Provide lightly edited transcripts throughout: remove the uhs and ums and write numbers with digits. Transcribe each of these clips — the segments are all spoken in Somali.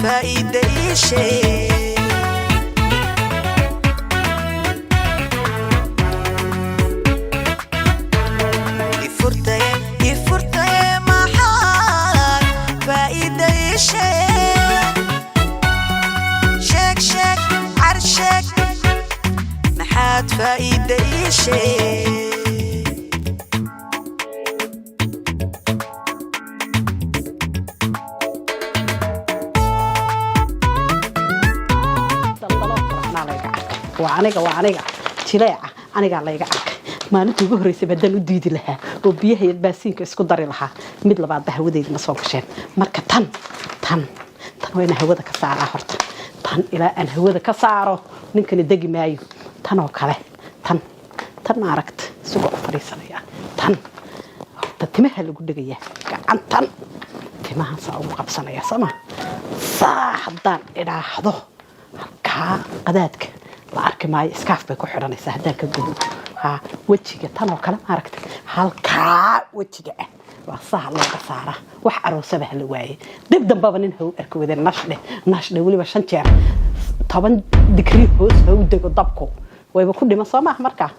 Faa'iida ii sheeg. Ifurtaye, ifurtaye, maxaad faa'iida ii sheeg? Sheeg, sheeg, car sheeg, maxaad faa'iida ii sheeg? Daldaloolka layga arkay waa aniga, waa aniga jileeca, anigaa layga arkay. Maalinta ugu horreysay haddaan u diidi lahaa oo biyaha iyo baasiinka isku dari lahaa, mid labaadba hawadeyda ma soo gasheen. Marka tan tan tan waa inaan hawada ka saaraa horta. Tan ilaa aan hawada ka saaro ninkani degi maayo. Tan oo kale, tan tan ma aragta, isagoo u fadhiisanaya. Tan horta timaha lagu dhegayaa, gacantan timahan saa ugu qabsanaya sooma? Saa haddaan idhaahdo, halkaa qadaadka la arki maayo, iskaaf bay ku xidhanaysaa haddaan ka gubo. Ha, wejiga tan oo kale, maaragta, halkaa wejiga ah waa saa looga saaraa. Wax aroosaba hala waaye, dib dambaba nin ha u arki wada. Nashdhe, nashdhe, weliba 5 jeer 10 digrii hoos ha u dego dabku, wayba ku dhiman soo maaha? Markaa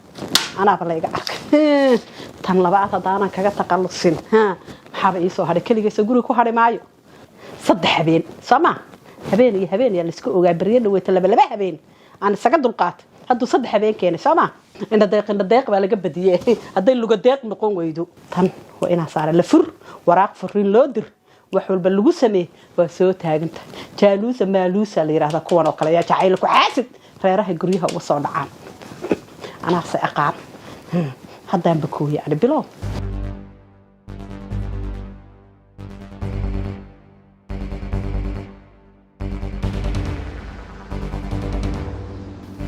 anaaba layga arkay. Tan labaad haddaanan kaga taqalusin, maxaaba iisoo hadhay? Keligayso guriga ku hadhi maayo 3 habeen soo maa? Habeen iyo habeen yaa laiska ogaa. Beryo dhaweyta laba laba habeen aan isaga dulqaatay, hadduu 3 habeen keenay soo maa? Indhadeeq, indhadeeq baa laga badiyey. Hadday lugadeeq noqon weydo, tan waa inaan saara. La fur, waraaq furiin loo dir, wax walba lagu sameey, waa soo taaganta. Jaaluusa maaluusa la yidhahda kuwan oo kale yaa jacayl ku xaasid, reeraha guryaha uga soo dhacaan. Anaase aqaan, haddaan bakooye ani bilow.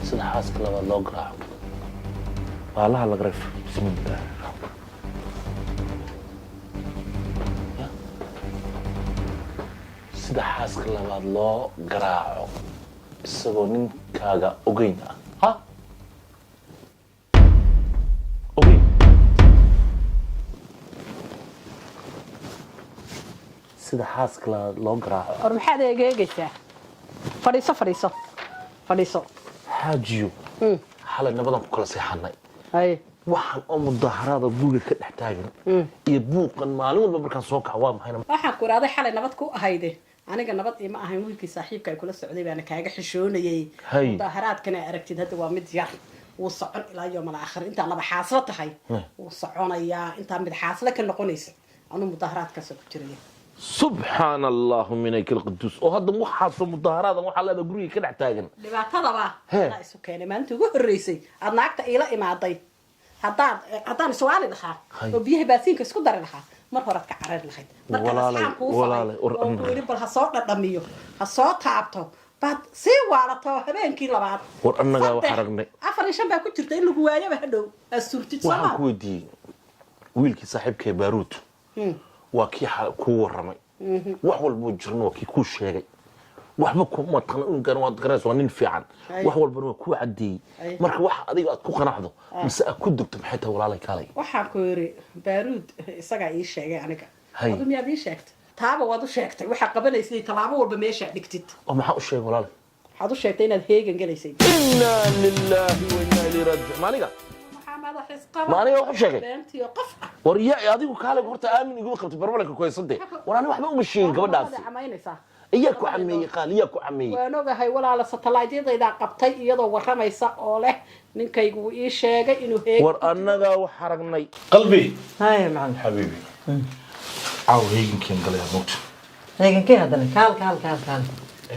Sida xaaska labaad loo garaaco baalaha laga rif. Bismillaah. Ya. Sida xaaska labaad loo garaaco isagoo ninkaaga ogeyn ah, ha ogeyn. Sida xaaska labaad loo garaaco. War maxaad egeegaysaa? Fadhiiso, fadhiiso, fadhiiso. Xaajiyo, xalay nabadan ku kala seexanay. Waxaan oo mudaaharaada guriga ka dhex taagan iyo buuqan maalin walba markaan soo kaco waa maxayna? Waxaan ku iraaday xalay nabad ku ahayde, aniga nabad ima ahayn. Wiilkii saaxiibka ay kula socday baana kaaga xishoonayay. Mudaaharaadkan ay aragtid hadda waa mid yar, wuu socon ilaa yoom alaakhir. Intaa laba xaaslo tahay wuu soconayaa, intaa mid xaaslo ka noqonaysa anuu mudaaharaadkaasoo ku jiraya. Subxaana allahu minayka alquduus! Oo hadda waxaasoo mudaaharaada waxaa leedahay guriga ka dhex taagan? Dhibaatadaba Hee. anaa isu keenay. Maalinta ugu horreysay aad naagta iila imaaday, haddaan haddaan iswaali lahaa oo biyaha baasiinka isku dari lahaa, mar horaad ka carari lahayd. Marka Walaalay, asxaan kuu falay walaalay, oo ku yidhi bal ha soo dhadhamiyo, ha soo taabto, baad sii waalato habeenkii labaad. War annagaa wax 3, aragnay. 4 iyo 5 baa ku jirta in lagu waayaba hadhow aad surtid. Waxaan Soomaa? ku weydiiyey, wiilkii saaxiibkee Baaruud waa kii kuu warramay, wax walbuu jirna waa kii kuu sheegay. Waxba kuma taqna unkan, waad garanaysa, waa nin fiican. Wax walbana waa kuu caddeeyey. Marka wax adiga aad ku qanacdo mise aad ku degto maxay tahay, walaalay kaalay? Waxaan ku yidhi Baaruud isagaa ii sheegay aniga. Adu miyaad ii sheegtay? Taaba waad u sheegtay, waxaa qabanaysay tallaabo walba meeshaa dhigtid. Oo maxaa u sheegay, walaalay? Waxaad u sheegtay inaad heegan gelaysay. Inaa lilaahi wa innaa ilayhi raajicuun! Ma aniga? Maxaa madax isqaba? Ma aniga wax u sheegay? Beentii oo qof ah. War ya adigu kaalay horta, aamin iguma qabtay barbalanka ku haysante. War ani waxba uma sheegin gabadhaasi. Waad camaynaysaa. Iyaa ku cameeyey qaal? Iyaa ku cameeyey? Waan ogahay walaala, satellaydyadaydaa qabtay iyadoo warramaysa oo leh ninkaygu wuu ii sheegay inuu heegan. War annagaa wax aragnay, qalbi. Haya macallin. Xabiibi, caaw heegankeen galaya moogta. Heegankee haddana? Kaal, kaal, kaal, kaal.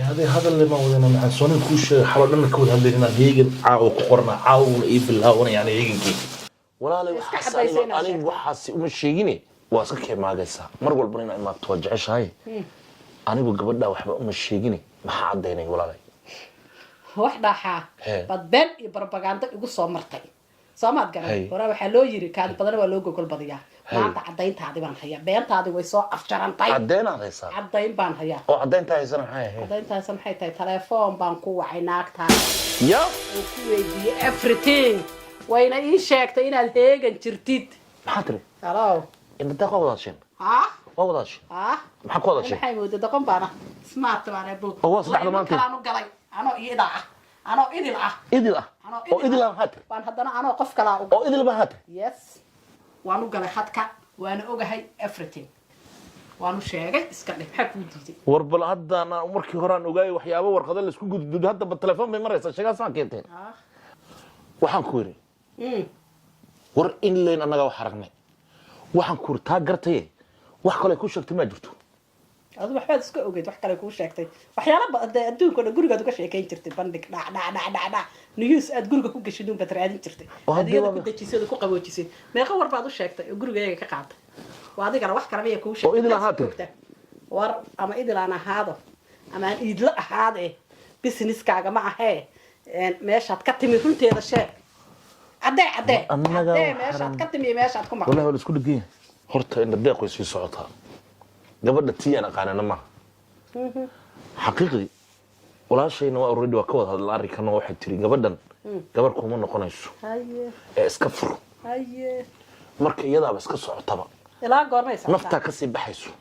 Hadday hadal lema wadana maxaan soonin kuu sheegay? Xalo dhan ka wada hadlayn inaan heegan caawa ku qorna, caawuna ii bilaabanaya yani heegankii, walaalay. Iska Waxaas cadaysa inaad aniga sheegto. Waxaasi uma sheegine, waa iska keemaagaysaa mar walbana inaa imaagto waa jeceshahay. Anigu gabadhaa waxba uma sheegine, maxaa caddaynay, walaalay? Wax dhaaxaa Hee. baad been iyo barabagaando igu soo martay, soomaad garan? Hore waxaa loo yiri kaadi badana waa loo gogol badiyaa. Maanta caddayntaadi baan hayaa, beentaadi way soo afjarantay. Caddeynaad haysaa? Caddayn baan hayaa. Oo caddayntaa haysana maxay ahayd? Caddayntaasi maxay tahay? Telefoon baan ku wacay naagtaa Ya. oo ku weydiiyey everything, wayna ii sheegtay inaad heegan jirtid. Maxaa tiri? Halo. Indhadeeq waa wadaasheen? Ha. Waa wadaasheen? Ha. Maxaa ku hadashay? Maxay mooday? Doqon baana, smart baana buu. Oo waa saddexda maanta. Kalaan u galay anoo iida ah, anoo idil ah. Idil ah? Anoo Oo idil ah maxaa tiri? Baan haddana anoo qof kalaa u Oo idil maxaa tiri? Yes, waan u galay khadka, waana ogahay everything, waanu sheegay. Iska dheh, maxaa kuu diiday? War bal haddana markii horaan ogaayay waxyaabo warqado laisku gudgudbo, haddaba telefoon bay maraysaa, sheegaasaan keenteen. Waxaan ku yidhi, war in leyn annagaa wax aragnay. Waxaan ku yidhi, taa gartaye, wax kale ku sheegtay maa jirto? Adu waxbaad iska ogeyd, wax kale kuu sheegtay, waxyaala dee adduunka o dhan gurigaad uga sheekayn jirtay. Bandhig dhac dhac dhac dhac dhac news aad guriga ku geshid uun baad raadin jirtay. Oo aad haddii iyada ku waaba- dejisay oo ku qaboojisay. Meeqa war baad u sheegtay oo gurigayaga ka qaaday? Waa adigana wax kale maya kuu sheegtay? Oo idil Maxaad ahaatay? iska ogtaa? War ama idil aan ahaado ama aan iidlo ahaade, businesskaaga ma ahee. Meeshaad ka timi runteeda sheeg. Caddee, caddee. Annaga caddee waxaan- meeshaad ka timi iyo meeshaad ku maqlay. Wallahi waa la isku dhegan yahay. Horta indha deeq way sii socotaa. Gabadha tii aan aqaanana maaha xaqiiqdii. Walaashayna waa already waa ka wada hadla arrinkan oo waxay tiri, gabadhan gabar kuma noqonayso ee iska fur. Marka iyadaaba iska socotaba. Ilaa goormay socotaa? Naftaa kasii baxayso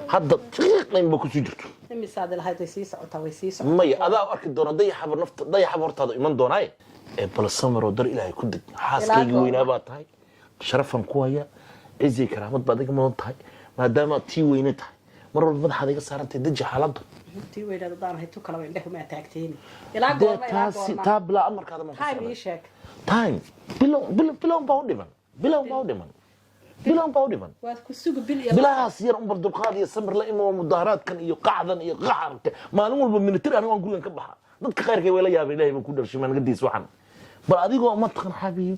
hadda, tiiqayn ba kusii jirto. Imisaad lahayd way sii socotaa, way sii socotaa? Maya, adaa arki doona dayaxaba, nafta dayaxaba hortaada iman doonaaye. Ee bal samaroo, dar Ilaahay ku deg. Xaaskaygii goorma? Weynaa baa tahay, sharafan ku haya, ciziy karaamad baad iga mudan tahay. Maadaama tii weyne tahay, mar walba madaxaad iga saarantay. Deji xaaladda. Tii weynaad haddaan ahay, tu kalaba indhehu maa taagteeni. Ilaa Dee goorma, ilaa taasi goorma? Taa bilaa amarkaada maan ku Time socday. ii sheeg. Time bilow bilow bilow baa u dhiman, bilow baa u dhiman, bilow baa u dhiman. Waad ku sugi bil iyo Bilahaas yar unbar dulqaad iyo samir la imo. Mudaharaadkan iyo qacdan iyo qaxarka maalin walba military, aniga waan gurigan ka baxa, dadka qayrkay way la yaabeen. Ilaahay baan ku dharshay, maa naga diis waxan. Bal adigoo ma taqan, xabiib,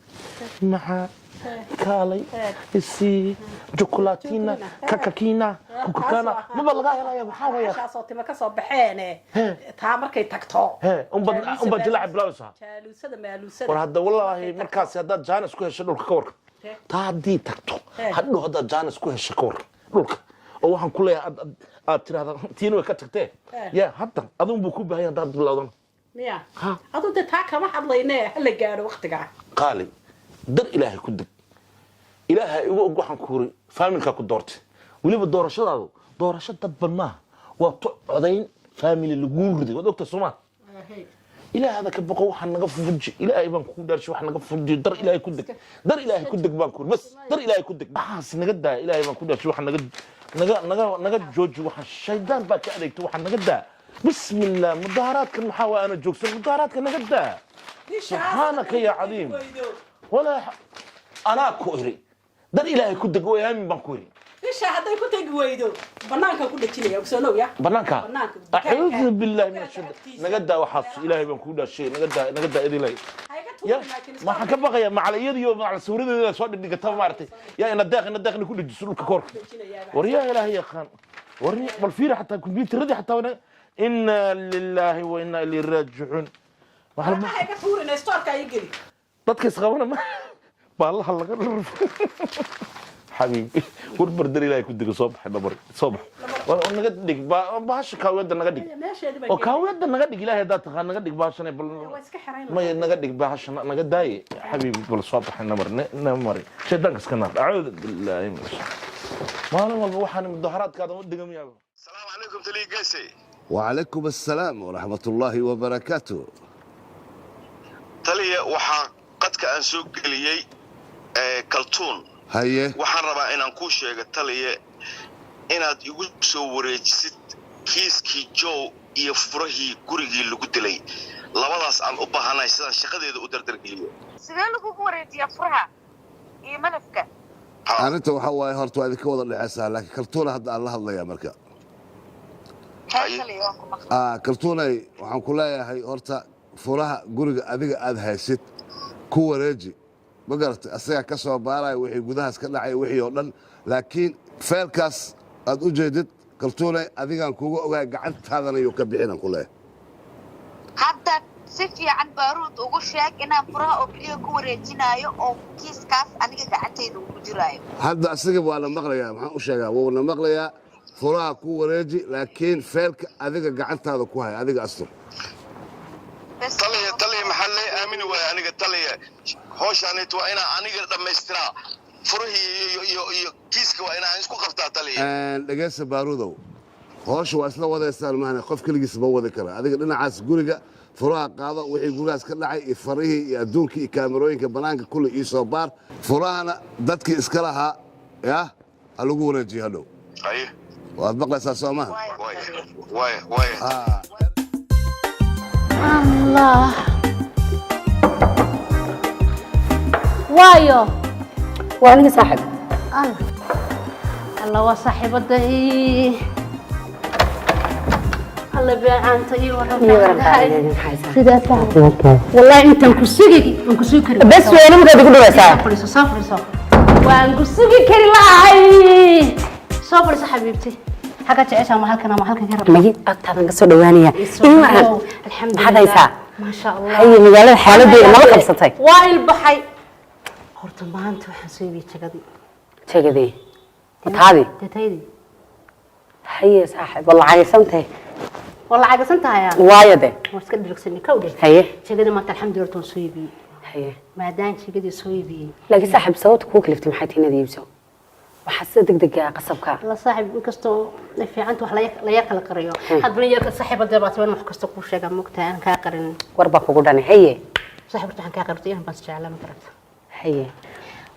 maxaa kaalay isii jokolatina, kakakina, kukakana, maba laga helaya? Maxaa waya? Meeshaasoo tima kasoo baxeene. Taa markay tagto, He, unbad jilaac bilaabaysaa. Jaaluusada maaluusada. War hadda wallaahi markaasi haddaad jaanis ku hesho dhulka, ka warka. Taa haddii tagto, hadhow haddaad jaanis ku hesho, ka warka dhulka, oo waxaan ku leeyahay aad tirahdaa tiina way ka tagtee. Ya hadda adun buu ku baahan yahay haddaad bilowdan. Miya? Ha. Aduu dee taa kama hadlayne, hala gaadho waqtigaa. Qaali, dar Ilaahay ku deg. Ilaahay igu og, waxaan ku uri faamilkaa ku doortay. Weliba doorashadaadu doorasho dadban maaha, waa tu codayn faamily laguu riday, waad ogta soomaa? Ilaahada ka boqo, waxaa naga fuji. Ilaahay baan kugu dhaarshay, wax naga fuji. Dar Ilaahay ku deg, dar Ilaahay ku deg baan ku bas, dar Ilaahay ku deg. Waxaas naga daa, Ilaahay baan ku dhaarshay, waxa naga naga naga naga jooji. Waxa shaydaan baa ka adeegta, waxa naga daa. Bismillah, mudaharaadkan maxaa waa? Ana joogsan, mudaharaadka naga daa. Subxaanaka yaa cadiim. Walaa anaa ku iri, dar Ilaahay ku deg, way aamin baan ku iri. Isha hadday ku tegi weydo, banaankan ku dhajinaya, ogsoonow ya. Banaanka? Banaanka. Acuudu billahi min dukaanka ashaytaan. Agtiisa. Naga daa waxaas, Ilaahay baan kuu dhaashay, naga daa, naga daa idilay. Ha iga Ya tuurin laakiin iska. Waxaan ka baqayaa macalayadiyo macal sawiradeeda soo dhigdhigataba maaragtay. Yaa ina deeq, ina deeq, ina ku dhejiso dhulka koorka. War yaa Ilaahay yaqaan, war bal fiiri xataa kombiyuutaradii xataa inna lillahi wa inna ilayhi raajicuun. Ha iga tuurin, stoorka ii geli. Dadka isqabana ma baallaha laga dhurfo. Xabiibi, war bardar Ilaahay ku digo, soo baxay dhabar, soo bax. War naga dhig bahasha kaawiyadda naga dhig. Meesheedi baa. Oo kaawiyadda naga dhig, Ilaahay haddaad taqaan, naga dhig bahashana bal. Waa iska xirayn. Maya, naga dhig bahasha, naga daaye. Xabiibi, bal soo baxay, namar na mari shaydaanka iska naar. Acuudu billaahi min ashaytaan. Maalin walba waxaan mudaharaadkaada ma dhigamayaa. السلام عليكم تلي قيسي. وعليكم السلام ورحمة الله وبركاته. Taliya, waxaa qadka aan soo geliyey ee Kaltuun. Haye. Waxaan rabaa inaan kuu sheego, taliye, inaad igu soo wareejisid kiiskii Joe iyo furahii gurigii lagu dilay. Labadaas aan u baahanahay sidaan shaqadeeda u dardargeliyo. Sidee lagugu wareejiyaa furaha iyo malafka? Arrinta waxaa waaye, horta waa idinka wada dhexaysaa, laakiin Kaltuuna hadda aan la hadlayaa marka. Hee taliya, waan ku maqlay. Kaltuunay, waxaan ku leeyahay, horta furaha guriga adiga aad haysid ku wareeji, ma garatay? Asagaa ka soo baaraya wixii gudahaas ka dhacay, wixii oo dhan. Laakiin feelkaas aad u jeedid, Kaltuunay, adigaan kuuga ogahay, gacantaadana yuu ka bixinaan ku leeyahay. Hadda si fiican Baaruud ugu sheeg inaan furaha oo keliya ku wareejinaayo oo kiiskaas aniga gacantayda uu ku jiraayo. Hadda asiga waa la maqlayaa. Maxaan u sheegaa? Wuuna maqlayaa. Furaha ku wareeji, laakiin feelka adiga gacantaada ku hay, adiga astur. Bes. Taliya, taliya, maxaa lee aamini waaya aniga? Taliya, howshaanit waa inaan aniga dhammaystiraa. Furihii iyo kiiska waa inaan isku qabtaa, taliye. Dhegeysta Baarudow, howsha waa isla wadaysaan mahane, qof keligiis ma wadi kara. Adiga dhinacaas guriga furaha qaado, wixii gurigaas ka dhacay iyo farihii iyo adduunkii iyo kaamarooyinka banaanka kulli ii soo baar. Furahana dadkii iska lahaa ya ha lagu wareejiyo hadhow. Haye. Waad maqlaysaa, soo maha? Waaya. Allah, waayo. Waa aniga, saaxib. Allah Allah, waa saaxiibada ii alla beecaanta ii. Ii waran. Sidaa tahay, wallahi intaan ku sugi, waan ku sugi kari. Bes weyne markaad igu dhawaysaa. Soo fadhiiso, soo fadhiiso, waan ku sugi kari lahay. Soo fadhiiso, xabiibti. Xagga jeceshaa, ma halkan ama halkan ka rabtaa? Mayi, agtaadan kasoo dhawaanaya. Ii waran. Alxamdulilah. Maxaad haysaa? Maasha Allah. Haye, magaalada xaaladeeda mala qabsatay? Waa ilbaxay. Horta maanta waxaan soo iibiyey jagadii. Jagadii mataadii? Detaydii. Haye saaxib, waa lacagaysantahay. Waa lacagaysan tahay. Waayo de. Waa iska dhirigsanay kow dhe. Haye. Jagada maanta, alxamdulilah, horta waan soo iibiyey. Haye. Maadaan jagadii soo iibiyey. Laakiin saaxib, sababta kuu kaliftay maxay tahay inaad iibso waxaa sida degdega qasabka? La saaxib, inkastoo ay fiicanta wax la yar kala qariyo, haddana yarka saaxiibadee baa taban wax kasta kuu sheegaa, mogtahay aan kaa qarin. War baa kugu dhanay. Haye. Saaxib, horta waxaan kaa qartay inaan baan isjeclaa, ma garata? Haye.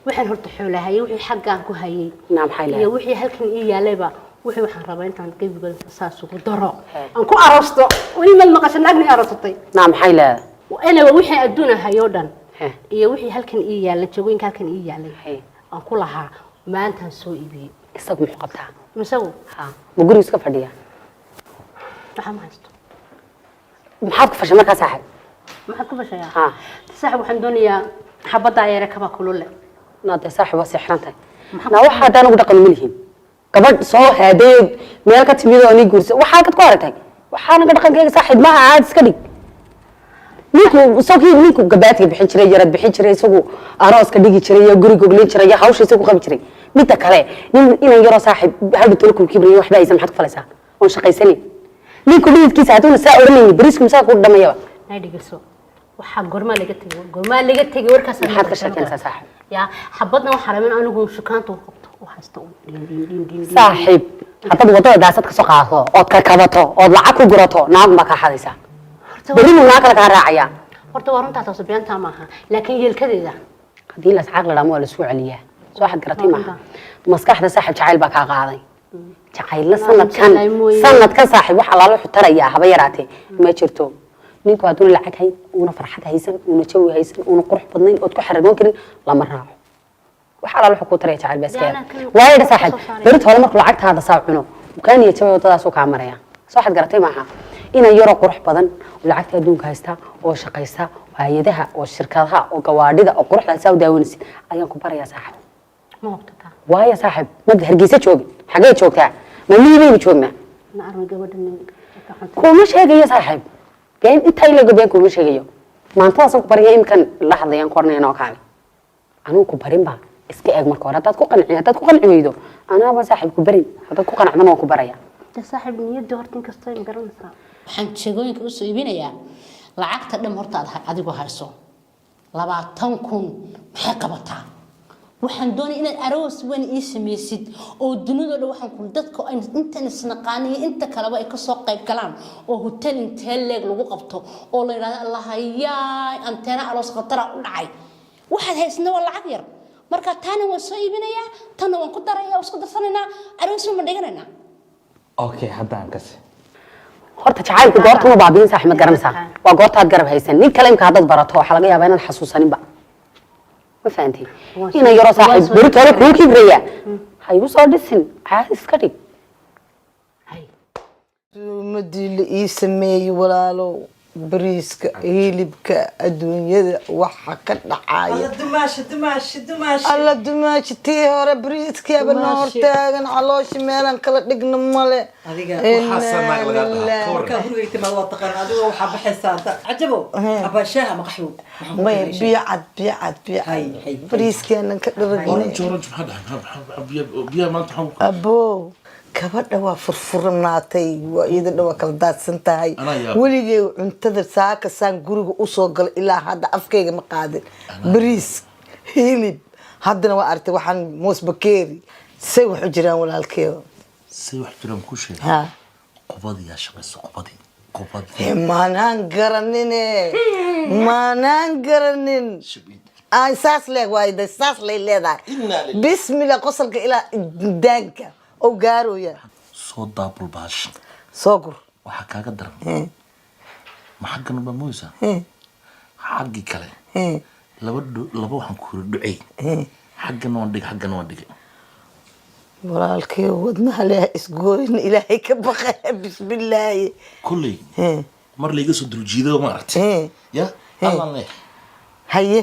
Waxaan horta xoolahayay, wixii xaggaan ku hayay Naa, maxay iyo leedahay? wixii halkan ii yaalayba, wixii waxaan rabaa intaan gebiga saas ugu daro aan ku aroosto. Weli maad maqasha naagni aroosatay? Naa, maxay leedahay? Anyway, wixii adduun hayoo dhan He. iyo wixii halkan ii yaalay, jagooyinka halkan ii yaalay He. aan ku lahaa, maantaan soo iibiyey. Isagu muxuu qabtaa? Misagu? Ha, ma guriga iska fadhiya? Waxaa ma haysto. Maxaad ku fashay markaa, saaxib? Maxaad ku fashayaa? Ha. Saaxib, waxaan doonayaa xabaddaa yare kaba kulule. Naa dee saaxib, waa sixran tahay. Maxaa? Naa, waxa haddaan ugu dhaqan ma lihin. Gabadh soo haadeed meel ka timid oo nii guursa, waxaa kad ku aragtay, waxaa naga dhaqankeyga, saaxiib maaha. Caad iska dhig. Ninku isagii ninku gabaadka bixin jiray, yarad bixin jiray, isagu arooska dhigi jiray iyo guri goglin jiray iyo hawsha isagu qabi jiray. Midda kale, nin inan yaroo saaxiib hadhu tolo kibriyo waxba haysan, maxaad ku falaysaa oon shaqaysanin? Ninku dhididkiisa hadduuna saa odhanayni, bariisku misaa ku dhamayaba? Nay, dhegeyso, waxaa gormaa laga tegay, gormaa laga tegay warkaas. Maxaad ka sheekeynaysaa, saaxiib? Ya xabadna waxaa rabin anigu shukaanta u qabto u haysto un dhiin dhiin dhiin dhiin dhiin. Saaxiib, haddaad waddada daasad ka soo qaadato ood karkabato ood lacag ku gurato, naag baa kaa xadaysaa. Berri muu naag kale kaa raacayaa. Horta waa runtaa, taas beentaa maaha, laakiin yeelkadeeda. Haddii la iscaaq la dhaamo, waa lasuu celiyaa. Soo waxaad garatay maaha maskaxda, saaxiib. Jacayl baa kaa qaaday, jacaylla sanadkan. Jeclahay mooye. Sanadkan, saaxiib, wax alaala wuxuu tarayaa haba yaraatee ma jirto. Ninku hadduuna lacag hayn, uuna farxad haysan, uuna jawi haysan, uuna qurux badnayn ood ku xaragoon karin, lama raaco. Wax alaala wuxuu kuu taraya jacayl baa iska yar. Waayo dha saaxiib, berito hore markuu lacagtaada saa cuno, kaaniya jabay, waddadaasuu kaa maraya. Soo waxaad garatay maaha inan yaroo qurux badan oo lacagta adduunka haysta oo shaqaysta oo hay-adaha oo shirkadaha oo gawaadhida oo quruxda saa u daawanaysid ayaan ku barayaa, saaxiib. Ma hubtataa? Waayo saaxiib, ma Hargeysa joogin? Xagee joogtaa? Ma miyibaynu joognaa? Na armay gabadha nin ka xunta. Kuma sheegayo, saaxiib, been intaa ilago, been kuma sheegayo. Maantadaasaan ku baraya, iminkan la hadlayaan ku odhanaya, noo kaale. Anugu ku barin ba, iska eeg marka hore. Haddaad ku qanci weydo, anaaba saaxiib ku barin. Haddaad ku qanacdana, waan ku baraya. De saaxiib, niyadda horta inkastoo ma garanaysaa. Waxaan jagooyinka usoo iibinayaa lacagta dham horta aad adigu hayso 20,000 maxay qabataa? Waxaan doonaya inaad aroos weyn ii samaysid oo dunidoo dhan waxaan ku dadka intan isnaqaaniyo inta kaleba ay kasoo qayb galaan oo hotel intee leeg lagu qabto oo la yidhahdo, "Allahayaay, anteena aroos khatara u dhacay." Waxaad haysna waa lacag yar. Marka taana waan soo iibinayaa, tanna waan ku daraya, waan isku darsanaynaa, aroos weyn baan dhiganaynaa. Okay, haddaan kasi. Horta jacaylku goorta ma baabiin, saaxiib, ma garanaysaa? Waa goortaad garab haysan. Nin kale imka haddaad barato, waxaa laga yaabaa inaad xasuusaninba. Ma fahantay? Inan yaroo, saaxiib, berito hore kuu kibraya ha igu soo dhisin. Caadi iska dhig. Suumadii la ii sameeyey, walaalow, bariiska, hilibka, adduunyada waxa ka dhacaya. Alla dumaashi, dumaashi, dumaashi. Alla dumaashi, tii hore bariiskiaba noo Dumaashi. hortaagan, calooshi meelaan kala dhigno male. Adiga Waxaasaa naag lagaa dhahaa, ka waran. Markaa guriga timaad waa taqaan adigo, waxaa baxaysaa hadda cajabo abaa shaaha ama qaxwo. Waxaan ku Maya, keenay shaah. Biyo cad, biyo cad, biyo Hay, cad. Hay. Bariiskeenan ka dharagnay. Orange, orange, maxaa dhahay? Biyaha maanta maxaa Aboo, gabadha waa furfurnaatay, waa iyada dhan waa kala daadsan tahay. Anaa yaab. Weligay cuntada saaka saan guriga usoo galo ilaa hadda afkayga ma qaadin. Bariis, hilib, Haddana waa aragtay waxaan moos bakeeri. Say wax u jiraan, walaalkeyo? Say wax jiraan ku sheegay. Ha. Qubadii yaa shaqayso, qubadii, qubadii. Maanaan garanine, maanaan garanin. Ay, saas leeg waay de, saas lay leedahay. Bismillah, qosolka ilaa daanka oo gaarooya. Soo daabul baasha. Soo gur. Waxaa kaaga daran, ma xaggan baa moysaa, xaggii kale laba laba waxaan ku yiri dhucey, xaggana waan dhigay, xaggana waan dhigay. Walaalkay, wadnaha leh isgooyn, Ilaahay ka baqa, bismillaahi. Kolley mar layga soo duljiido, ma aragtay ya allaan leh. Haye.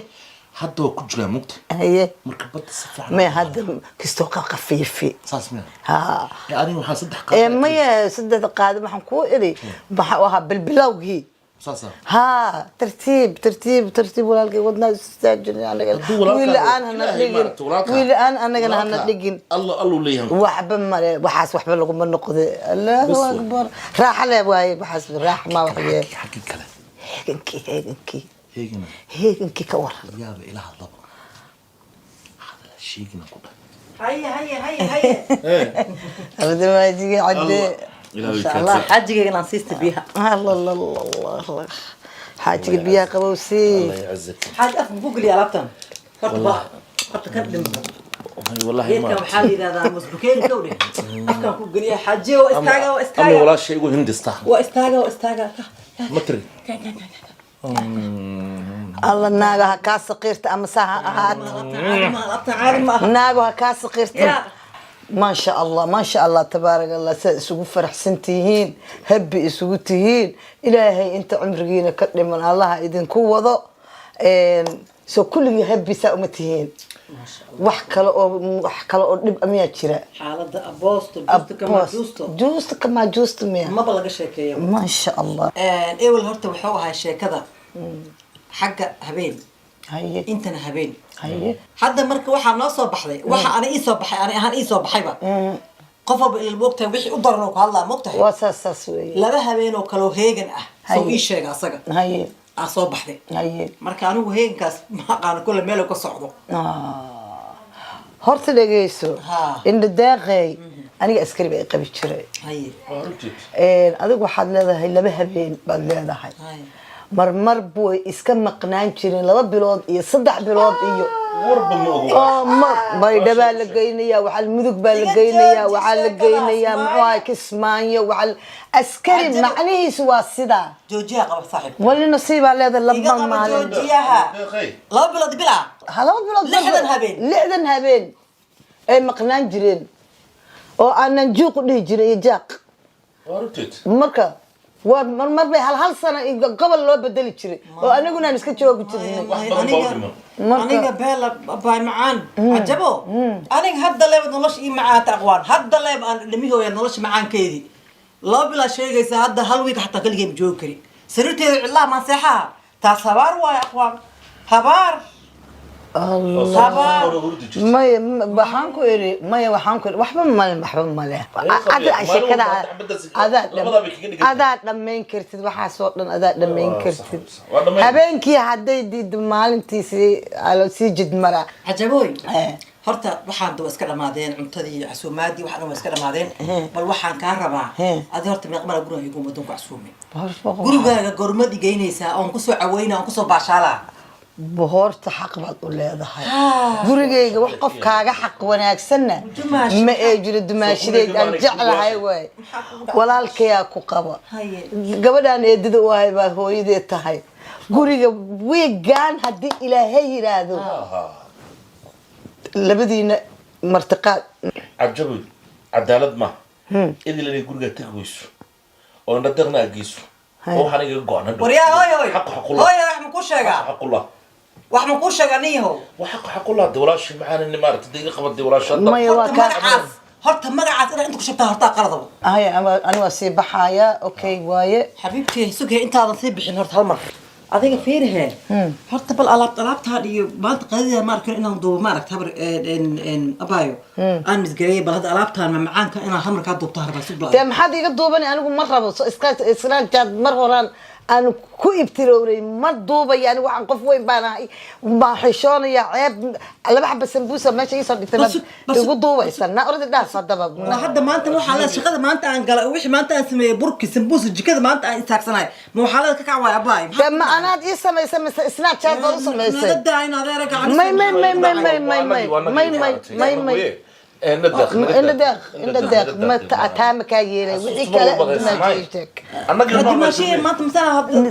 Hadda waa ku jiraa mugta. Haye. Marka badda si fiican. Maya, hadda kistoo ka khafiifi. Saas miya? Ha. Ee, aniga waxaa saddex. Ee, maya, saddexda qaado waxaan kuu iri waxa uu ahaa bilbilowgii. Saasa. Ha, tartiib, tartiib, tartiib, walaalkay, wadnaha istaajin anaga. Hadduu walaalkaa Wiil la-aan hana Ilaahay dhigin. maaragtay, walaalkaa. Wiil la-aan anagana hana Walaalkaa. dhigin. Allo alluu leeyahay. Waxba male, waxaas waxba laguma noqde. Allahu Bas waay. akbar, raaxa le waaye waxaas, raaxa ma wax yee. Xaggii kale. Heegankii, heegankii. Heegana. Heegankii ka waran? Yaaba ila hadlaba, hadala sheegina ku dhah. Haye, haye, haye, haye. Abdimaajiga cadde. Masha Allah, xaajigayga inaan siista biyaha. Allah, Allah, Allah, Allah, xaajiga biyaha qabowsii. Allah yacizak. Xaaj, afka ku geliya alaabtan horta ba, horta ka dhimo. Wallahi. Geedkan waxaa la yidhahdaa musbukeeri kowdhe, afkaan ku geliya. Xaajiye, waa istaaga, waa Ama istaaga. Walaasha igu hindista. Waa istaaga, waa istaaga. Ma tiri? Alla, naaga ha kaa saqiirta ama saa ha ahaato. Alaabtan caadi ma aha. Naago ha kaa saqiirta. Maasha Allah, maasha Allah, tabaarak Allah. Sidaad isugu faraxsan tihiin, habbi isugu tihiin, Ilaahay inta cumrigiina ka dhiman Allaha idinku wado. Soo kulligii habbi saa uma tihiin? Wax kale oo dhib miyaa jira? Xaaladda aboosto juusto kama juusto. Juusto kamaa juusto miya? Maba laga sheekeeyo. Maasha Allah. Ewel horta wuxuu ahaa sheekada xagga habeen. Haye. Intana habeen. Haye. Hadda marka waxaa noo soo baxday, waxa ani ii soo baxay, ani ahaan ii soo baxayba, qof walba ilal moogtahay wixii u daran oo ku hadlaa, moogtahay. Waa saas, saas weeye. Laba habeen oo kaloo heegan ah soo Haye. ii sheega asaga Haye. aa soo baxday. Haye. Marka anigu heegankaas ma aqaano kulle meel ka socdo. Horta dhegeyso. Ha. Indha daaqey, aniga askari baa i qabi jiray. Haye. Adigu waxaad leedahay laba habeen baad leedahay. Haye. Marmar buy iska maqnaan jirin 2 bilood iyo 3 bilood iyo Warba ma ogo. Oo ma Baydha baa la geynayaa, waxaa Mudug baa la Iga geynayaa, jooji waxaa la sheekadaas, geynayaa Maaya. muxuu ahay, Kismaayo. Waxaa askari Cajab. macnihiisu waa sidaa. Joojiyaha qaba, saaxiib. Wali nasiibaa leedahay Iga laba qaba. maalin. Joojiyaha 2 bilood bilaa. Ha, 2 bilood. 60 habeen. 60 habeen ay maqnaan jireen oo aanan juuq u dhihi jirin iyo jaaq. Marka waa marmar bay hal hal sano iyo gobol loo bedeli jiray oo aniguna aan iska joogi jirnay. Aniga beela baay macaan cajabo, aniga hadda leeba nolosha ii macaanta aqwaan, hadda leeba aan dhamihooya nolosha macaankeedii. 2 bilaa sheegaysa, hadda hal wiig xataa keligay ma joogi kari sariirteeda cidlaha maan seexaha. Taas habaar waayo aqwaan, habaar. Habaar. Maya, waxaan ku iri, maya, waxaan ku iri waxba male, waxba male. Ada sheekada adaa adaa dhammayn kartid, waxaasoo dhan adaa dhammayn kartid. Habeenkii hadday diido, maalintiisii alo sii jidmaraa. Cajabooy, horta waxaan waa iska dhamaadeen cuntadii iyo casuumaadii, wax dhan waa iska dhamaadeen. Bal waxaan kaa rabaa adi horta meeq mala guriga igu wadan ku casuumay? Gurigaaga gormad igeynaysaa oon kusoo caweyna, oon kusoo baashaalaa? Horta xaq baad u leedahay gurigayga, wax qof kaaga xaq wanaagsanna ma ee jiro. Dumaashadeyd aan jeclahay waay, walaalkayaa ku qaba. Gabadhaan eedada u ahay baa hooyadeed tahay. Guriga wiigaan haddii Ilaahay yidhaahdo, labadiina martiqaad. Cajaboy, cadaalad ma idil inay gurigaa tegi weyso oo indhadeeqna aad geyso oo waxaan igaga go-an hadhow. Waryaa, hooy hooy. Xaqu xaqullah. Hooy, wax ma kuu sheegaa? Xaqullah. Wax ma kuu sheegaa ninyahow? Xaqu xaqullah de, walaashii maxaan maaragtay de iga qabatay walaasha hadda. Maya, waa Horta kaa magacaas, horta magacaas inaad inta ku sheegtaa hortaa qaladaba. Haya, ani waa sii baxaaya, okay waaye. Xabiibtii, sugay intaadan sii bixin. Horta hal mar adiga fiirihee horta, bal alaabtaan iyo maanta qadida ma arkin inaan duubo, ma aragta habar abaayo aan misgareeyay. Bal hadda alaabtaan macaanka inaan hal mar kaa duubto harbaa, sug bal. Dee maxaad iga duubani? Anigu ma rabo. So iska isla jaad mar horaan Aan ku ibtilownay ma duubaya. Anigu waxaan qof weyn baan ahay, baan xishoonaya. Ceeb, laba xaba sambuusa meesha iisoo dhigtay baad igu duubaysa. Na ordi, dhaaf haddaba. Waa hadda maanta waxaa leedahay shaqada maanta aan galay, wixii maanta aan sameeyey, burki, sambuusa, jikada maanta aan istaagsanahay, ma waxaa leedahay ka kac waay abaay? De ma anaad ii samaysay mise Snapchat baad u samaysay? Naga daa in adeera gacan. May, may, may, may, may, may, may, may, may, may, may. Indha deeq, indha deeq, ma taa ma kaa yeelay wixii kale.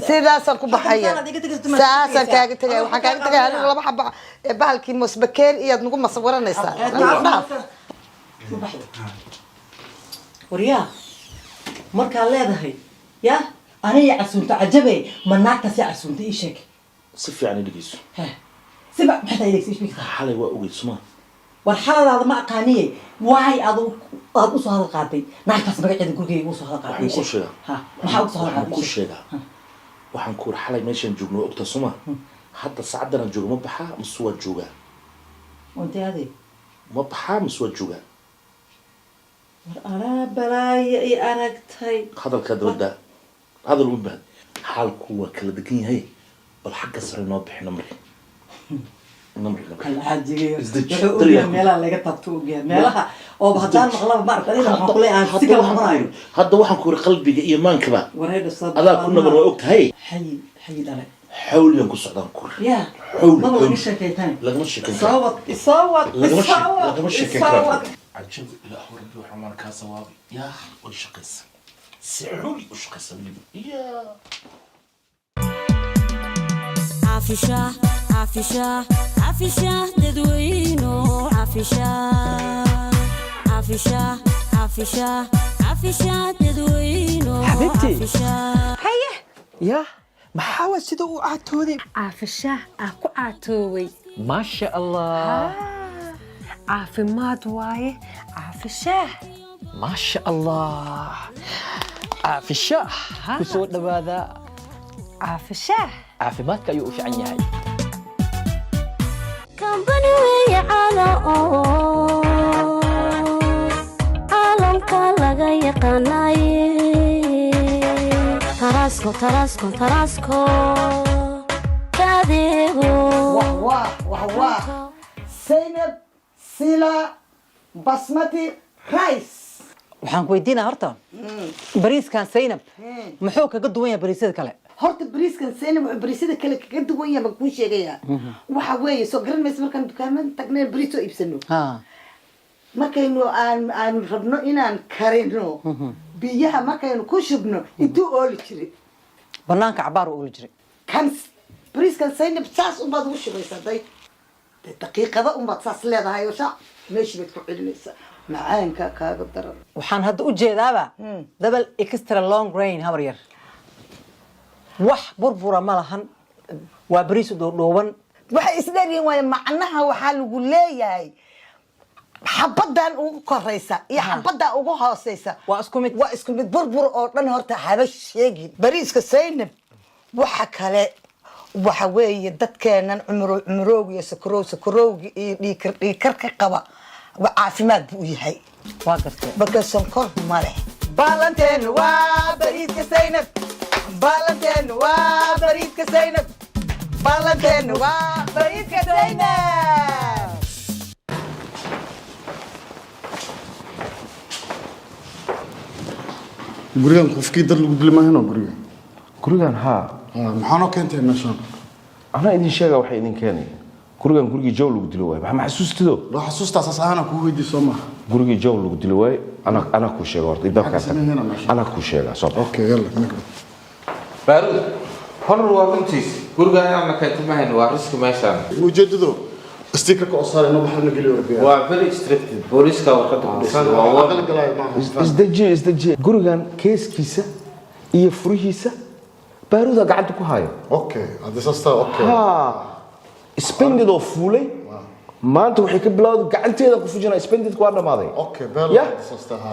Sidaasaan ku baxaya, saasaan kaaga tegaya. Waxaan kaaga tegaya anigu laba xaba ee bahalkii mosbakeer iyaad nagu masawiranaysaa. Dhaaf. Waryaa, markaa leedahay ya aniga casuunta cajabe, ma naagtaasi casuunta? Ii sheeg. Si fiican i dhegeyso. Siba maxay tahay? Dhegeyso, ii sheeg. Xalay waa ogeyd suma. War xaladaada ma aqaaniye, waay aad aad usoo hadal qaaday naagtaas magaceeda gurigeyga usoo hadal qaaday? Waxaan ku sheegaa. Ha, maxaa usoo hadal Waxaan qaaday? ku sheegaa, waxaan ku iri xalay meeshaan joogno waa ogtaa suma. Hadda saacadan aan joogo ma baxaa mise waa joogaa? Intee aday? Ma baxaa mise waa joogaa? War anaa balaayo i aragtay. Hadalkaa dabadda hadal uma baahd, xaalku waa kala degan yahay. Bal xagga sare noo bixi, namri, namri, namri. Alxaajigayo. Isdeji. Wuxuu ogyahay meelaha laga taabto, ogyahay meelaha oo haddaan maqlaba maaragta aniga waxaan kuley aan si kala noqonayo. Hadda waxaan ku iri qalbiga iyo maankaba Wareedha sad. adaa ku naban, waa og tahay. Xayi xayi dhale. Xawligan ku socdaan ku iri. Ya. Xawli. Maba laga Xawli. sheekaytani. Lagama sheekeyn karo. Soo wad, isoo wad. Lagama Isoo wad. lagama sheekeyn Isoo karo. wad. Cajab, ilaahu rabbi, waxaan waan kaa sawaabay. Yaa way shaqaysa, si xawli u shaqaysa weliba yaa. Caafisha, caafisha, caafisha dadweyno, caafisha, caafisha, caafisha, caafisha dadweyno. Xabiibti. Caafisha. Haye ya, maxaa waa sida uu caatooday? Caafishaah aa ku caatoobay. Maasha Allah. Caafimaad waaye caafishaah. Maasha Allah, caafishaah ku soo dhowaada. Caafishaah. Caafimaadka ayuu u fiican yahay. Kambani weeye caala oo caalamka laga yaqaanaye. Tarasko, Tarasko, Tarasko kadeego. Wah wah wah wah, Zaynab Sila basmati rice. Waxaan ku weydiinaa horta, bariiskan Zaynab muxuu kaga duwan yahay bariisyada kale? Horta bariiskan Zaynab wuxuu bariisyada kale kaga duwan yahay baan kuu sheegayaa. Waxa weeye, soo garan maysa, markaan dukaamada tagneen bariis soo iibsano, markaynu aan rabno inaan karino, biyaha markaynu ku shubno intuu ooli jiray? Banaanka cabaar u ooli jiray. Kan bariiskan Zaynab saas unbaad ugu shubaysaa, day dee daqiiqada unbaad saas leedahay oo shaac meeshii baad ku celinaysaa. Macaanka kaaga daran. Waxaan hadda u jeedaaba double extra long grain, habar yar. Wax burbura ma lahan, waa bariis dhuudhuuban. Waxay isdheeryihiin waayo, macnaha waxaa lagu leeyahay xabadan ugu koraysa iyo xabadan ugu hooseysa waa isku mid. Waa isku mid. Burbur oo dhan horta haba sheegin. Bariiska Zaynab waxa kale waxa weeye dadkeenan cumro cumrooga iyo sakaroow sakarowga iyo dhiikar dhiikarka qaba, waa caafimaad buu u yahay. Waa gartay. Marka sonkor ma leh. Baalanteen waa bariiska Zaynab, baalanteen waa bariiska Zaynab, baalanteen waa bariiska Zaynab. Gurigan qofkii dad lagu dili maahan oo guriga? Gurigan haa. Maxaa noo keentay meeshaan? Anaa idin sheega waxa idin keenay. Gurigan gurigii Jow lagu dilo waaye. Maxaa ma xasuustido? Waa xasuustaa, saas ahaana kuu weydii soo maaha? Gurigii Jow lagu dilo waaye. Anaa kuu sheega horta ibaabkaa Maxaa ka sameynayna meesha? Anaa kuu sheega, soo bax. Okay, yalla nagba. Baaruud horor waa runtiis, gurigaan inaad keento ma hayn, waa riski meeshaan. Ujeedado stickerka oo saaray inuu waxna geliyo rabbiga. Waa very restricted, booliiska warqadda ku dhigsan waa warning. Isdejiye, isdejiye. Gurigan keeskiisa iyo furihiisa Baaruuda gacanta ku hayo. Okay, haddii saas tahay, okay. Ha spendid oo fuulay maanta waxay ka bilowday gacanteeda ku fujinaa. Spendidku waa dhamaaday. Okay, beel. Ya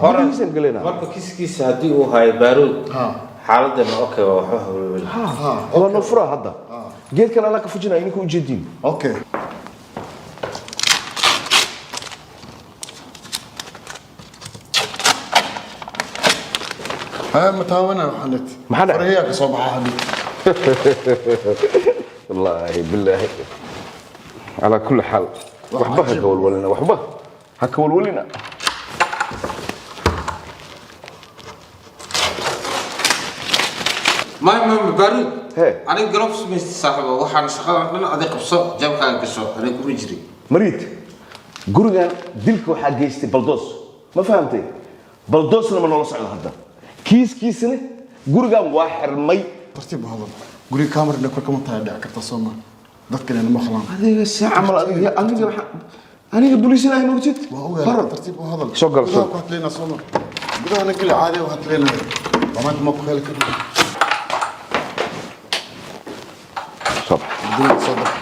gurigiisaan gelaynaa. Marka kiskiisa haddii uu hayo Baaruud, xaaladana okay, waa waxba hawlwel. Waa noo furaa hadda geedkan, anaa ka fujinaya, idinka ujeediin. Okay. Haa, ma taawana waxaan Maxaa dhacay? Farahiyaa ka soo baxa hadii. Wallaahi bilaahi, calaa kulli xaal waxba ha ka walwalina, waxba ha ka walwalina. May may, Baaruud, aniga galoob samaysta saaxiibo. Waxaan shaqadan dhan adig qabso, jeebkaaga gasho, aniga kuma jirin. Mariid, gurigan dilka waxaa geystay Baldoos, ma fahamtay? Baldoosna ma noola socdo hadda, kiiskiisana gurigan waa xirmay. Tartiib u hadal. Guriga kamarina kor kama tahay, dhici karta soo ma dadkan ma maqlaan. Adiga si camal, adiga aniga waxaa aniga booliisina ahay, mogtid? Waa ogahay, tartiib u hadal. Soo gal, Gudaha soo ku hadlaynaa soo ma? Gudahana geli, caadi u hadlaynaa, banaanka ma ku heli karno. Soo bax. Gudaha soo bax.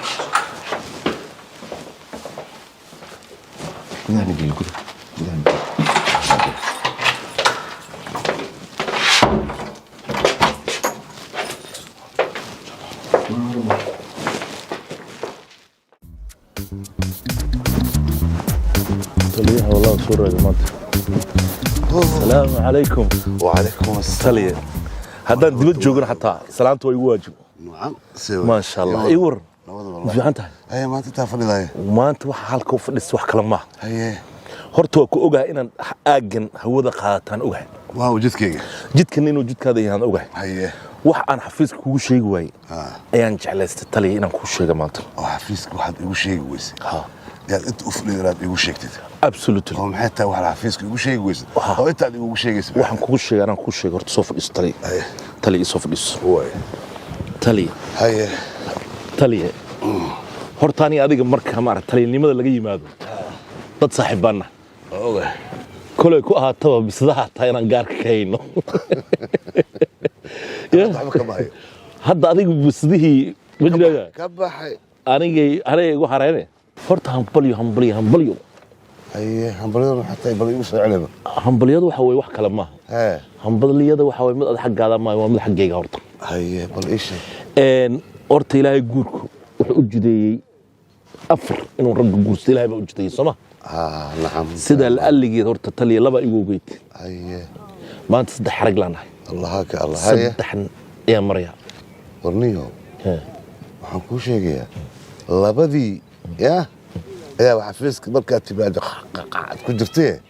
Gudahana geli, gudaha, gudahana geli. Taliyaha wallah soo raagay maanta. Asalaamu calaykum. Wacalaykum asalaam. Taliya, haddaan dibad joogin xataa salaanta waa igu waajib. Maasha Allah, ii waran, ma fiican tahay? Haye, maanta intaa fadhidaye? Maanta waxa halka u fadhisa wax kale maaha. Haye. Horta waa ku ogahay inaan aaggan hawada qaadataan ogahay. Waaw, jidkayga. Jidkan inuu jidkaada yahaan ogahay. Haye. Wax aan xafiiska kugu sheegi waayey ayaan jeclaystay, taliya, inaan kuu sheega maanta. Oo xafiiska waxaad igu sheegi weysay yaad inta u fadhido inaad igu sheegtid? Absolutely. Oo maxay tahay waxaad xafiiska igu sheegi weysay oo intaad igu sheegaysa? Waxaan kugu sheegay anaan kuu sheegay. Horta soo fadhiiso, taliya. Taliya, soo fadhiiso. Taliya. Haye. Taliya, horta aniga adiga marka maarata taliyanimada laga yimaado, dad saaxiib baan nahay. Ogahay. Kolay ku ahaataba bisadaha hataa inaan gaarka ka hayno. Waxba kama hayo. Hadda adiga bisadihii ma jiraaga? Ka baxay. Anigay aniga igu hareene. Horta hambalyo, hambalyo, hambalyo. Haye, hambalyada maxay tahay? Bal igu soo celiba. Hambalyadu waxa weye wax kale maaha. Hambalyada waxa weye mid ad xaggaada maayo, waa mid xaggayga horta. Haye, bal ii sheeg. Horta Ilaahay guurku wuxuu u jideeyey afar inuu ragga guursto, Ilaahay baa u jideeyey, sooma? Nacam. Sidaa la'alligeed horta, taliya, laba igu ogeyd. Haye. Maanta saddex xarag laan ahay. Allaha ka Allah. Haye. Saddex ayaan maraya. Warniyo, waxaan kuu sheegayaa labadii ya ayaa xafiiska markaad timaado qaqaqaad ku jirtee,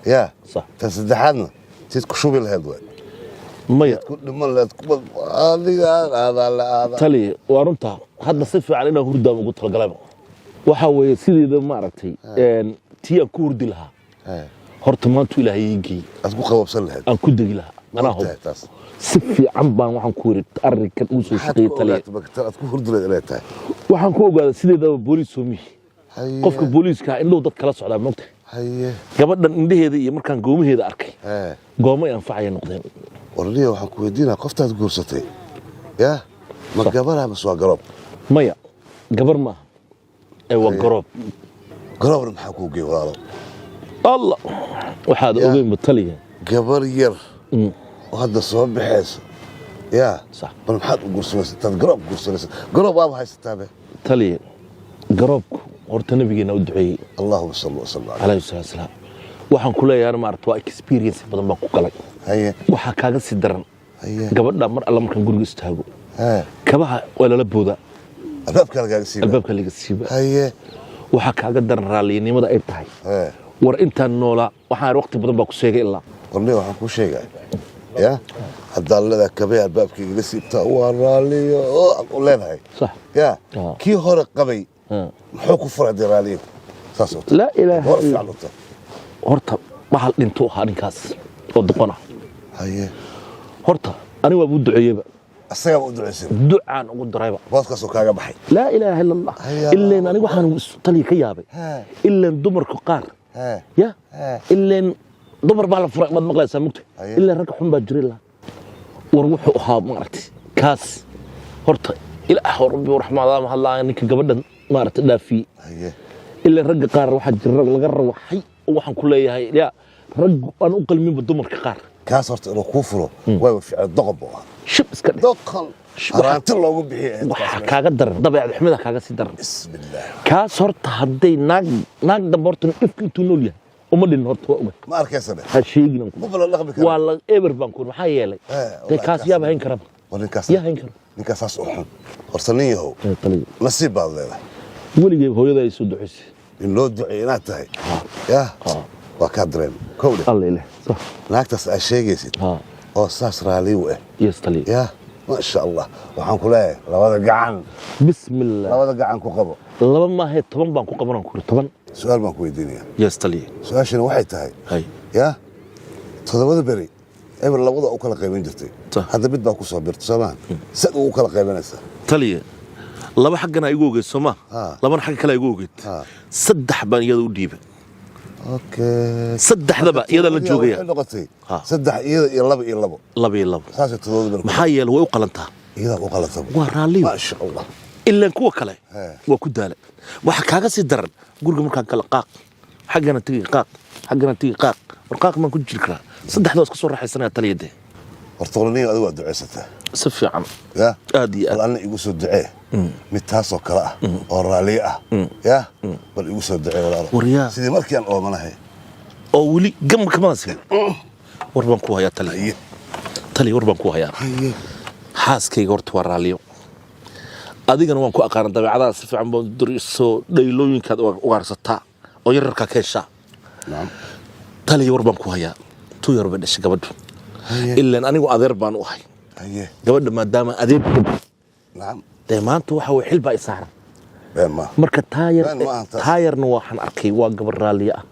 ya tan saddexaadna tid ku shubi lahayd waay. Maya. Ku dhiman lahayd kuba adiga aadaa la aada. Taliya, waa runtaa. Hadda si fiican inaan hurdaam ugu talagalayba waxaa weeye sideeda maaragtay tii aan ku hurdi lahaa horta maantu Ilaahay ii geeyey. Aad ku qababsan lahayd. Aan ku degi lahaa anaa hub si fiican baan waxaan ku yiri arrinkan uu soo Maxaad shaqeeyey, ku taliya. ogaatay marka tan aad ku hurdi lahayd inay tahay? Waxaan ku ogaaday sideedaba booliis soomihi, qofka booliiska indhuhu dad kala socdaa, moogta? Haye. Gabadhan indhaheeda iyo markaan goomaheeda arkay, goomo ay anfacaya noqdeen. Warniya, waxaan ku weydiinaa, qoftaad guursatay ya ma gabaraa mase waa garoob? Maya, gabar maaha ee waa garoob. Garoobna maxaa kuu geey, walaalo? Allah, waxaad ogeynba, taliya. Gabar yar oo hadda soo baxayso ya bal maxaad u guursanaysa intaad garoob guursanaysa? Garoob waaba haysataabe. Taliya, garoobku horta nabigeena u duceeyey. Allahuma salli wasallam. Calayhi salaatu wasalaam. Waxaan ku leeyahay maarata waa experience badan baan ku galay. Waxaa kaaga sii daran, gabadha mar alla markaan guriga istaago, kabaha waa lala boodaa. Albaabka lagaaga siiba. Albaabka laga siiba. Waxaa kaaga daran raallinimada ay tahay. War intaan noolaa waxaan waqti badan baa ku sheegay ilaa. Warniya, waxaan kuu sheegaya ya haddaad leedahay kabay albaabka igaga siibtaa waa raalliyo oo aad u leedahay ya kii hore qabay muxuu ku furay dee raalliyo saas oo laa ilaaha hor illa fiican u tahay. Horta bahal dhintuu ahaa ninkaas oo doqon ah. Haye. Horta aniga waa buu duceeyeyba. Asagaa u duceysay? Ducaan ugu darayba. Booskaasoo kaaga baxay. Laa ilaaha illa Allah. Ileen aniga waxaan taliya ka yaabay, ileen dumarku qaar ya ileen dumar baa la furay maad maqlaysaa, mugta? Ileen ragga xun baa jiray laa. War wuxuu ahaa maaragtay kaas horta Ilaah rabbi raxmaada ma hadlaa ninka gabadhan maaragtay dhaafiyey. Ileen ragga qaar waxaa jira laga rawaxay oo waxaan ku leeyahay ya rag aan u qalminba dumarka qaar. Kaas horta inuu kuu furo waa fiican, doqon buu ahaa. Shib iska dheh. Doqon haraanti loogu bixiyay. Waxaa kaaga daran dabeecad xumida kaaga sii daran. Bismillaah. Kaas horta hadday naag naag dambe horta ifka intuu nool yahay uma dhin horta, waa ogahay. Ma arkaysa dheh. Ha sheegin. Ma bala dhaqmi kara. Waa la eber baan ku, maxaa yeelay dee kaas yaaba hayn karaba. War ninkaas, Yaa hayn karo? Ninkaas saas u xun horta, nin yahow, nasiib baad leedahay. Weligay hooyada ay soo duceysay. In loo duceeyo inaad tahay yah waa kaa dareem kowdhe. Alla ileh. Naagtaas aad sheegaysid oo saas raaliyu ah. Yes, taliya. Yah, maasha Allah, waxaan ku leeyahay labada gacan. Bismillah. Labada gacan ku qabo. Laba maahe, 10 baan ku qabanaan kuri, 10. Su-aal baan ku weydiinaya. Yes, taliya. Su-aashana waxay tahay, hay, yah, 7da beri eber labada u kala qaybin jirtay, hadda mid baa ku soo birta, soomaa? Sad ugu kala qaybinaysaa? Taliya, laba xaggana igu ogeed, sooma? Labana xagga kale igu ogeed. Saddex baan iyada u dhiibay. Saddexdaba iyada la joogaya. Waxay noqotay saddex iyada iyo laba iyo labo. Laba iyo labo. Saasay 7da beri. Maxaa yeelay, way u qalantaa. Iyadaa u qalantaba. Waa raalliyo. Maasha Allah. Ilaan kuwa kale waa ku daala. Waxa kaaga sii daran, guriga markaan kala qaaq, xaggana tigi qaaq, xaggana tigi qaaq, war qaaq maan ku jiri karaa? Saddexda waa iska soo raaxaysanaya, taliya dee. Horta olaniyo, adigu waa ducaysataa. Si fiican. Ya. Aad iyo aad. Bal anna igu soo ducee mid taasoo kale ah oo raalliyo ah. Ya, bal igu soo ducee, walaalo. Waryaa. Sidii markii aan oomanahay. Oo weli gam kamada siin. War baan ku hayaa, taliya. Taliya, war baan ku hayaa. Xaaskayga horta waa raalliyo. Adigana waan ku aqaana dabeecadaha si fiican baan duriso, dhaylooyinkaad ugaarsataa oo yararkaa ka heshaa. Taliya, war baan ku hayaa. Tu yar bay dhashay gabadhu. Ilaan anigu adeer baan u ahay gabadha, maadaama adeer dee maanta waxa way xil baa i saaran. Marka taayar, taayarna waxaan arkay waa gabar raalliye ah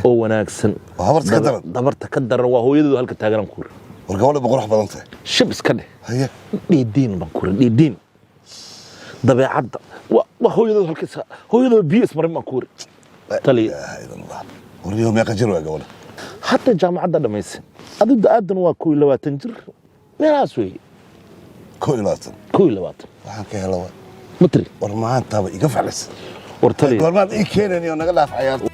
oo wanaagsan. Habarta ka daran. Dabarta ka daran waa hooyadeedu halka taaganaan kuuri. War gabadha ba qurux badan tahay. Shib iska dheh. Dhiidiin baan kuuri, dhiidiin. Dabeecadda waa hooyadeedu halka hooyadeedu biyo ismarin baan kuuri, taliya. Warniyo, meeqa jir waa gabadha? Hadda jaamacadda dhamaysay. Adigu aadan waa 21 jir meelahaas weeye. 21? 21. Waxaan ka hela waa matri. War maantaaba iga faclis. War taliya. Goormaad ii keenayniyo? Naga dhaaf cayaarta.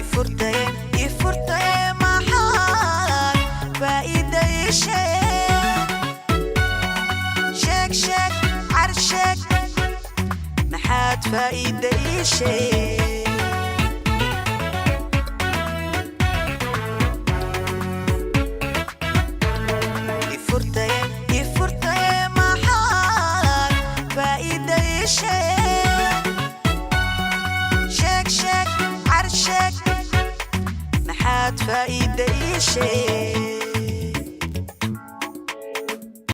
Ifurtaye, ifurtaye, maxaad faa'iida ii sheeg? Sheeg, sheeg, car sheeg, maxaad faa'iida ii sheeg? Ifurtaye, ifurtaye, maxaad faa'iida ii sheeg? Sheeg, sheeg, car sheeg, maxaad faa'iida ii sheeg?